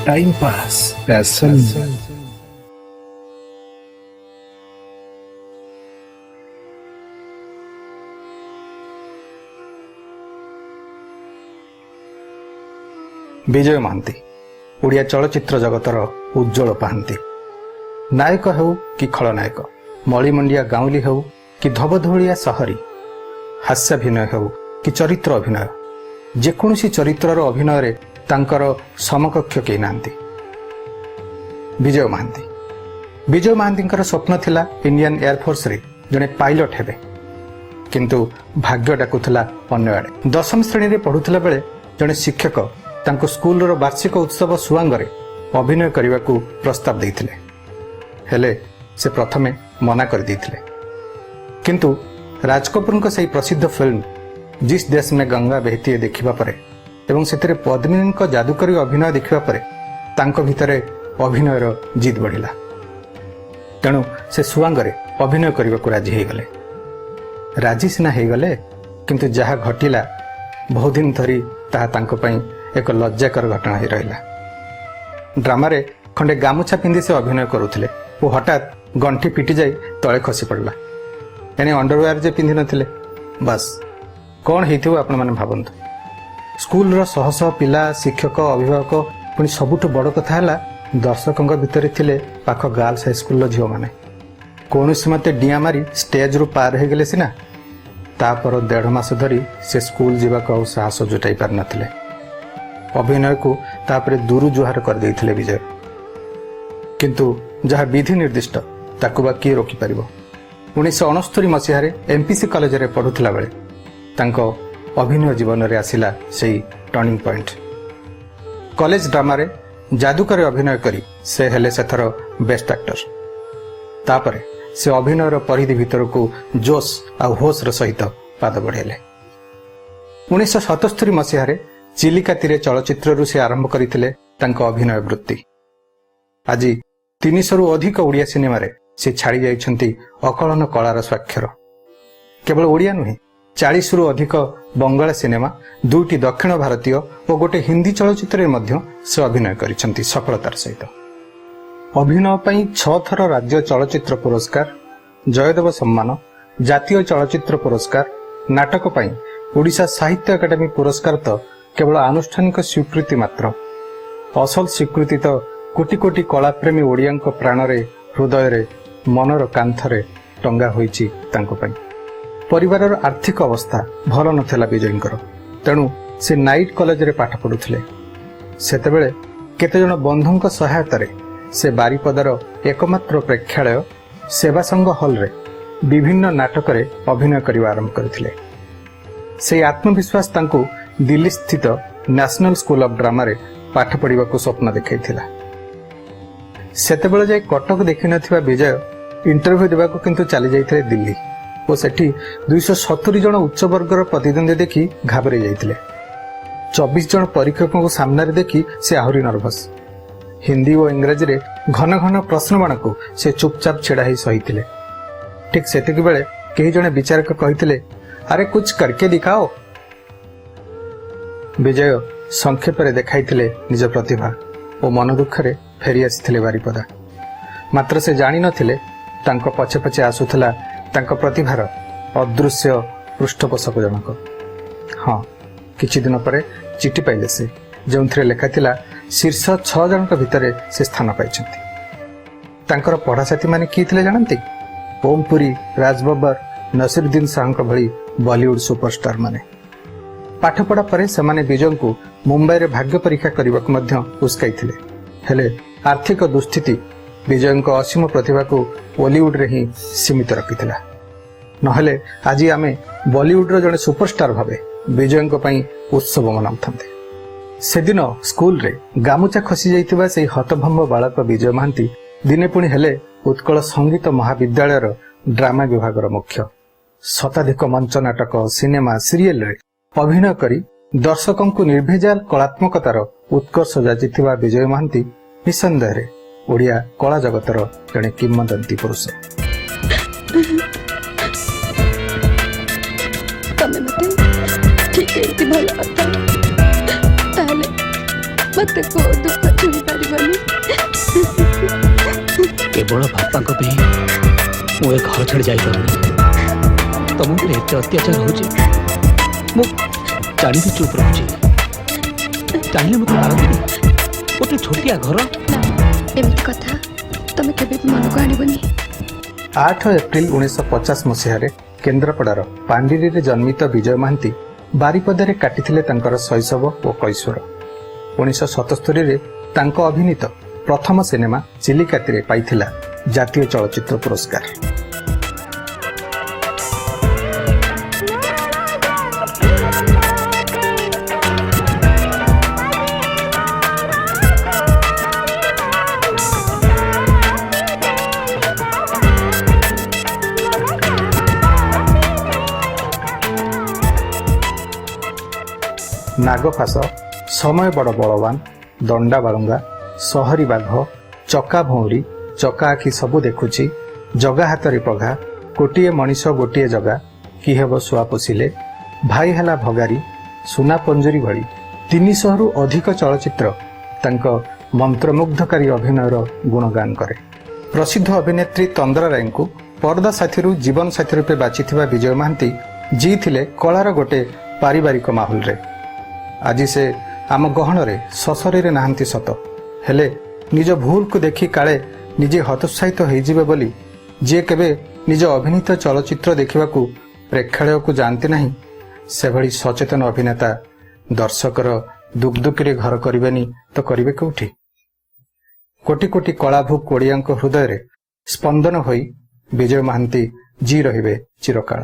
Time pass passion. Bijay Mohanty Odia ଚଳଚ୍ଚିତ୍ର ଜଗତର ଉଜ୍ଜ୍ୱଳ ପାହାନ୍ତି। ନାୟକ ହେଉ କି ଖଳନାୟକ, ମଳିମଣ୍ଡିଆ ଗାଉଁଲି ହେଉ କି ଧବଧଉଳିଆ ସହରୀ, ହାସ୍ୟାଭିନୟ ହେଉ କି ଚରିତ୍ର ଅଭିନୟ, ଯେକୌଣସି ଚରିତ୍ରର ଅଭିନୟରେ ତାଙ୍କର ସମକକ୍ଷ କେହି ନାହାନ୍ତି। ବିଜୟ ମହାନ୍ତି। ବିଜୟ ମହାନ୍ତିଙ୍କର ସ୍ୱପ୍ନ ଥିଲା ଇଣ୍ଡିଆନ୍ ଏୟାରଫୋର୍ସରେ ଜଣେ ପାଇଲଟ ହେବେ, କିନ୍ତୁ ଭାଗ୍ୟ ଡାକୁଥିଲା ଅନ୍ୟ ଆଡ଼େ। ଦଶମ ଶ୍ରେଣୀରେ ପଢ଼ୁଥିଲା ବେଳେ ଜଣେ ଶିକ୍ଷକ ତାଙ୍କୁ ସ୍କୁଲର ବାର୍ଷିକ ଉତ୍ସବ ସୁଆଙ୍ଗରେ ଅଭିନୟ କରିବାକୁ ପ୍ରସ୍ତାବ ଦେଇଥିଲେ। ହେଲେ ସେ ପ୍ରଥମେ ମନା କରିଦେଇଥିଲେ। କିନ୍ତୁ ରାଜ କପୁରଙ୍କ ସେହି ପ୍ରସିଦ୍ଧ ଫିଲ୍ମ "ଜିସ୍ ଦେଶ ମେ ଗଙ୍ଗା ବେହତି ହୈ" ଦେଖିବା ପରେ ଏବଂ ସେଥିରେ ପଦ୍ମିନୀଙ୍କ ଯାଦୁକରୀ ଅଭିନୟ ଦେଖିବା ପରେ ତାଙ୍କ ଭିତରେ ଅଭିନୟର ଜିଦ୍ ବଢ଼ିଲା। ତେଣୁ ସେ ସୁଆଙ୍ଗରେ ଅଭିନୟ କରିବାକୁ ରାଜି ହେଇଗଲେ। ରାଜି ସିନା ହେଇଗଲେ, କିନ୍ତୁ ଯାହା ଘଟିଲା ବହୁଦିନ ଧରି ତାହା ତାଙ୍କ ପାଇଁ ଏକ ଲଜ୍ଜାକର ଘଟଣା ହୋଇ ରହିଲା। ଡ୍ରାମାରେ ଖଣ୍ଡେ ଗାମୁଛା ପିନ୍ଧି ସେ ଅଭିନୟ କରୁଥିଲେ ଓ ହଠାତ୍ ଗଣ୍ଠି ଫିଟିଯାଇ ତଳେ ଖସି ପଡ଼ିଲା। ଏଣେ ଅଣ୍ଡରୱେୟାର ଯେ ପିନ୍ଧି ନଥିଲେ, ବାସ୍, କ'ଣ ହେଇଥିବ ଆପଣମାନେ ଭାବନ୍ତୁ। ସ୍କୁଲର ଶହ ଶହ ପିଲା, ଶିକ୍ଷକ, ଅଭିଭାବକ, ପୁଣି ସବୁଠୁ ବଡ଼ କଥା ହେଲା ଦର୍ଶକଙ୍କ ଭିତରେ ଥିଲେ ପାଖ ଗାର୍ଲସ ହାଇସ୍କୁଲର ଝିଅମାନେ। କୌଣସି ମତେ ଡିଆଁ ମାରି ଷ୍ଟେଜରୁ ପାର ହେଇଗଲେ ସିନା, ତାପର 1.5 ମାସ ଧରି ସେ ସ୍କୁଲ ଯିବାକୁ ଆଉ ସାହସ ଜୁଟାଇ ପାରିନଥିଲେ। ଅଭିନୟକୁ ତାପରେ ଦୂରୁ ଜୁହାର କରିଦେଇଥିଲେ ବିଜୟ। କିନ୍ତୁ ଯାହା ବିଧି ନିର୍ଦ୍ଦିଷ୍ଟ, ତାକୁ ବା କିଏ ରୋକିପାରିବ? 1969 ମସିହାରେ ଏମ୍ପିସି କଲେଜରେ ପଢ଼ୁଥିଲା ବେଳେ ତାଙ୍କ ଅଭିନୟ ଜୀବନରେ ଆସିଲା ସେଇ ଟର୍ଣ୍ଣିଂ ପଏଣ୍ଟ। କଲେଜ ଡ୍ରାମାରେ ଯାଦୁକରେ ଅଭିନୟ କରି ସେ ହେଲେ ସେଥର ବେଷ୍ଟ ଆକ୍ଟର। ତାପରେ ସେ ଅଭିନୟର ପରିଧି ଭିତରକୁ ଜୋସ୍ ଆଉ ହୋସ୍ର ସହିତ ପାଦ ବଢ଼ାଇଲେ। 1977 ମସିହାରେ ଚିଲିକା ତୀରେ ଚଳଚ୍ଚିତ୍ରରୁ ସେ ଆରମ୍ଭ କରିଥିଲେ ତାଙ୍କ ଅଭିନୟ ବୃତ୍ତି। ଆଜି 300ରୁ ଅଧିକ ଓଡ଼ିଆ ସିନେମାରେ ସେ ଛାଡ଼ି ଯାଇଛନ୍ତି ଅକଳନ କଳାର ସ୍ୱାକ୍ଷର। କେବଳ ଓଡ଼ିଆ ନୁହେଁ, 40ରୁ ଅଧିକ ବଙ୍ଗଳା ସିନେମା, ଦୁଇଟି ଦକ୍ଷିଣ ଭାରତୀୟ ଓ ଗୋଟେ ହିନ୍ଦୀ ଚଳଚ୍ଚିତ୍ରରେ ମଧ୍ୟ ସେ ଅଭିନୟ କରିଛନ୍ତି ସଫଳତାର ସହିତ। ଅଭିନୟ ପାଇଁ ଛଅ ଥର ରାଜ୍ୟ ଚଳଚ୍ଚିତ୍ର ପୁରସ୍କାର, ଜୟଦେବ ସମ୍ମାନ, ଜାତୀୟ ଚଳଚ୍ଚିତ୍ର ପୁରସ୍କାର, ନାଟକ ପାଇଁ ଓଡ଼ିଶା ସାହିତ୍ୟ ଏକାଡେମୀ ପୁରସ୍କାର ତ କେବଳ ଆନୁଷ୍ଠାନିକ ସ୍ୱୀକୃତି ମାତ୍ର। ଅସଲ ସ୍ୱୀକୃତି ତ କୋଟି କୋଟି କଳାପ୍ରେମୀ ଓଡ଼ିଆଙ୍କ ପ୍ରାଣରେ, ହୃଦୟରେ, ମନର କାନ୍ଥରେ ଟଙ୍ଗା ହୋଇଛି ତାଙ୍କ ପାଇଁ। ପରିବାରର ଆର୍ଥିକ ଅବସ୍ଥା ଭଲ ନଥିଲା ବିଜୟଙ୍କର। ତେଣୁ ସେ ନାଇଟ୍ କଲେଜରେ ପାଠ ପଢ଼ୁଥିଲେ। ସେତେବେଳେ କେତେଜଣ ବନ୍ଧୁଙ୍କ ସହାୟତାରେ ସେ ବାରିପଦାର ଏକମାତ୍ର ପ୍ରେକ୍ଷାଳୟ ସେବା ସଂଘ ହଲରେ ବିଭିନ୍ନ ନାଟକରେ ଅଭିନୟ କରିବା ଆରମ୍ଭ କରିଥିଲେ। ସେହି ଆତ୍ମବିଶ୍ୱାସ ତାଙ୍କୁ ଦିଲ୍ଲୀସ୍ଥିତ ନ୍ୟାସନାଲ ସ୍କୁଲ ଅଫ୍ ଡ୍ରାମାରେ ପାଠ ପଢ଼ିବାକୁ ସ୍ୱପ୍ନ ଦେଖାଇଥିଲା। ସେତେବେଳେ ଯାଏ କଟକ ଦେଖିନଥିବା ବିଜୟ ଇଣ୍ଟରଭ୍ୟୁ ଦେବାକୁ କିନ୍ତୁ ଚାଲି ଯାଇଥିଲେ ଦିଲ୍ଲୀ ଓ ସେଠି 270 ଜଣ ଉଚ୍ଚବର୍ଗର ପ୍ରତିଦ୍ୱନ୍ଦ୍ୱୀ ଦେଖି ଘାବରେଇ ଯାଇଥିଲେ। 24 ଜଣ ପରୀକ୍ଷକଙ୍କୁ ସାମ୍ନାରେ ଦେଖି ସେ ଆହୁରି ନର୍ଭସ। ହିନ୍ଦୀ ଓ ଇଂରାଜୀରେ ଘନ ଘନ ପ୍ରଶ୍ନବାଣକୁ ସେ ଚୁପଚାପ ଛିଡ଼ା ହେଇ ସହିଥିଲେ। ଠିକ୍ ସେତିକି ବେଳେ କେହି ଜଣେ ବିଚାରକ କହିଥିଲେ, "अरे, कुछ करके दिखाओ।" ବିଜୟ ସଂକ୍ଷେପରେ ଦେଖାଇଥିଲେ ନିଜ ପ୍ରତିଭା ଓ ମନ ଦୁଃଖରେ ଫେରି ଆସିଥିଲେ ବାରିପଦା। ମାତ୍ର ସେ ଜାଣିନଥିଲେ, ତାଙ୍କ ପଛେ ପଛେ ଆସୁଥିଲା ତାଙ୍କ ପ୍ରତିଭାର ଅଦୃଶ୍ୟ ପୃଷ୍ଠପୋଷକ ଜଣକ। ହଁ, କିଛି ଦିନ ପରେ ଚିଠି ପାଇଲେ ସେ, ଯେଉଁଥିରେ ଲେଖାଥିଲା ଶୀର୍ଷ ଛଅ ଜଣଙ୍କ ଭିତରେ ସେ ସ୍ଥାନ ପାଇଛନ୍ତି। ତାଙ୍କର ପଢ଼ାସାଥୀମାନେ କିଏ ଥିଲେ ଜାଣନ୍ତି? ଓମ୍ ପୁରୀ, ରାଜ ବବ୍ବର, ନସିରୁଦ୍ଦିନ ଶାହଙ୍କ ଭଳି ବଲିଉଡ ସୁପରଷ୍ଟାର ମାନେ। ପାଠପଢ଼ା ପରେ ସେମାନେ ବିଜୟଙ୍କୁ ମୁମ୍ବାଇରେ ଭାଗ୍ୟ ପରୀକ୍ଷା କରିବାକୁ ମଧ୍ୟ ଉସ୍କାଇଥିଲେ। ହେଲେ ଆର୍ଥିକ ଦୁସ୍ଥିତି ବିଜୟଙ୍କ ଅସୀମ ପ୍ରତିଭାକୁ ଓଲିଉଡରେ ହିଁ ସୀମିତ ରଖିଥିଲା। ନହେଲେ ଆଜି ଆମେ ବଲିଉଡର ଜଣେ ସୁପରଷ୍ଟାର ଭାବେ ବିଜୟଙ୍କ ପାଇଁ ଉତ୍ସବ ମନାଉଥାନ୍ତେ। ସେଦିନ ସ୍କୁଲରେ ଗାମୁଛା ଖସି ଯାଇଥିବା ସେହି ହତଭମ୍ବ ବାଳକ ବିଜୟ ମହାନ୍ତି ଦିନେ ପୁଣି ହେଲେ ଉତ୍କଳ ସଙ୍ଗୀତ ମହାବିଦ୍ୟାଳୟର ଡ୍ରାମା ବିଭାଗର ମୁଖ୍ୟ। ଶତାଧିକ ମଞ୍ଚ ନାଟକ, ସିନେମା, ସିରିଏଲରେ ଅଭିନୟ କରି ଦର୍ଶକଙ୍କୁ ନିର୍ଭେଜାଲ କଳାତ୍ମକତାର ଉତ୍କର୍ଷ ଯାଚିଥିବା ବିଜୟ ମହାନ୍ତି ନିଃସନ୍ଦେହରେ ଓଡ଼ିଆ କଳା ଜଗତର ଜଣେ କିମ୍ବଦନ୍ତୀ ପୁରୁଷ। ତମେ ମତେ ଠିକ ଏମିତି ଭଲ ପାଉଥାଅ, ତାହେଲେ ମତେ କୋଉ ଦୁଃଖ ଛୁଇଁ ପାରିବନି। କେବଳ ବାପାଙ୍କ ପାଇଁ ମୁଁ ଏ ଘର ଛାଡ଼ି ଯାଇପାରୁନି। ତମ ଉପରେ ଏତେ ଅତ୍ୟାଚାର ହଉଛି, ମୁଁ ଜାଣିବି ଚୁପ୍ ରହୁଛି। ଚାହିଁଲେ ମୁଁ କଣ ପାରନ୍ତିନି ଗୋଟେ ଛୋଟିଆ ଘର? ନା, ଏମିତି କଥା ତମେ କେବେ ବି ମନକୁ ଆଣିବନି। 8 ଏପ୍ରିଲ 1950 ମସିହାରେ କେନ୍ଦ୍ରାପଡ଼ାର ପାଣ୍ଡିରିରେ ଜନ୍ମିତ ବିଜୟ ମହାନ୍ତି ବାରିପଦାରେ କାଟିଥିଲେ ତାଙ୍କର ଶୈଶବ ଓ କୈଶୋର। 1977ରେ ତାଙ୍କ ଅଭିନୀତ ପ୍ରଥମ ସିନେମା ଚିଲିକାତିରେ ପାଇଥିଲା ଜାତୀୟ ଚଳଚ୍ଚିତ୍ର ପୁରସ୍କାର। ନାଗଫାସ, ସମୟ ବଡ଼ ବଳବାନ, ଦଣ୍ଡା ବାଳୁଙ୍ଗା, ସହରୀ ବାଘ, ଚକା ଭଉଁରୀ, ଚକା ଆଖି ସବୁ ଦେଖୁଛି, ଜଗା ହାତରେ ପଘା, ଗୋଟିଏ ମଣିଷ ଗୋଟିଏ ଜଗା, କି ହେବ ଶୁଆ ପୋଷିଲେ, ଭାଇ ହେଲା ଭଗାରୀ, ସୁନା ପଞ୍ଜୁରୀ ଭଳି 300ରୁ ଅଧିକ ଚଳଚ୍ଚିତ୍ର ତାଙ୍କ ମନ୍ତ୍ରମୁଗ୍ଧକାରୀ ଅଭିନୟର ଗୁଣଗାନ କରେ। ପ୍ରସିଦ୍ଧ ଅଭିନେତ୍ରୀ ତନ୍ଦ୍ରା ରାୟଙ୍କୁ ପରଦା ସାଥୀରୁ ଜୀବନ ସାଥୀ ରୂପେ ବାଛିଥିବା ବିଜୟ ମହାନ୍ତି ଜିଇଥିଲେ କଳାର ଗୋଟେ ପାରିବାରିକ ମାହୋଲରେ। ଆଜି ସେ ଆମ ଗହଣରେ ସଶରୀରେ ନାହାନ୍ତି ସତ, ହେଲେ ନିଜ ଭୁଲକୁ ଦେଖି କାଳେ ନିଜେ ହତୋତ୍ସାହିତ ହେଇଯିବେ ବୋଲି ଯିଏ କେବେ ନିଜ ଅଭିନୀତ ଚଳଚ୍ଚିତ୍ର ଦେଖିବାକୁ ପ୍ରେକ୍ଷାଳୟକୁ ଯାଆନ୍ତି ନାହିଁ, ସେଭଳି ସଚେତନ ଅଭିନେତା ଦର୍ଶକର ଦୁକଦୁକିରେ ଘର କରିବେନି ତ କରିବେ କେଉଁଠି? କୋଟି କୋଟି କଳାଭୁକ୍ ଓଡ଼ିଆଙ୍କ ହୃଦୟରେ ସ୍ପନ୍ଦନ ହୋଇ ବିଜୟ ମହାନ୍ତି ଜି ରହିବେ ଚିରକାଳ।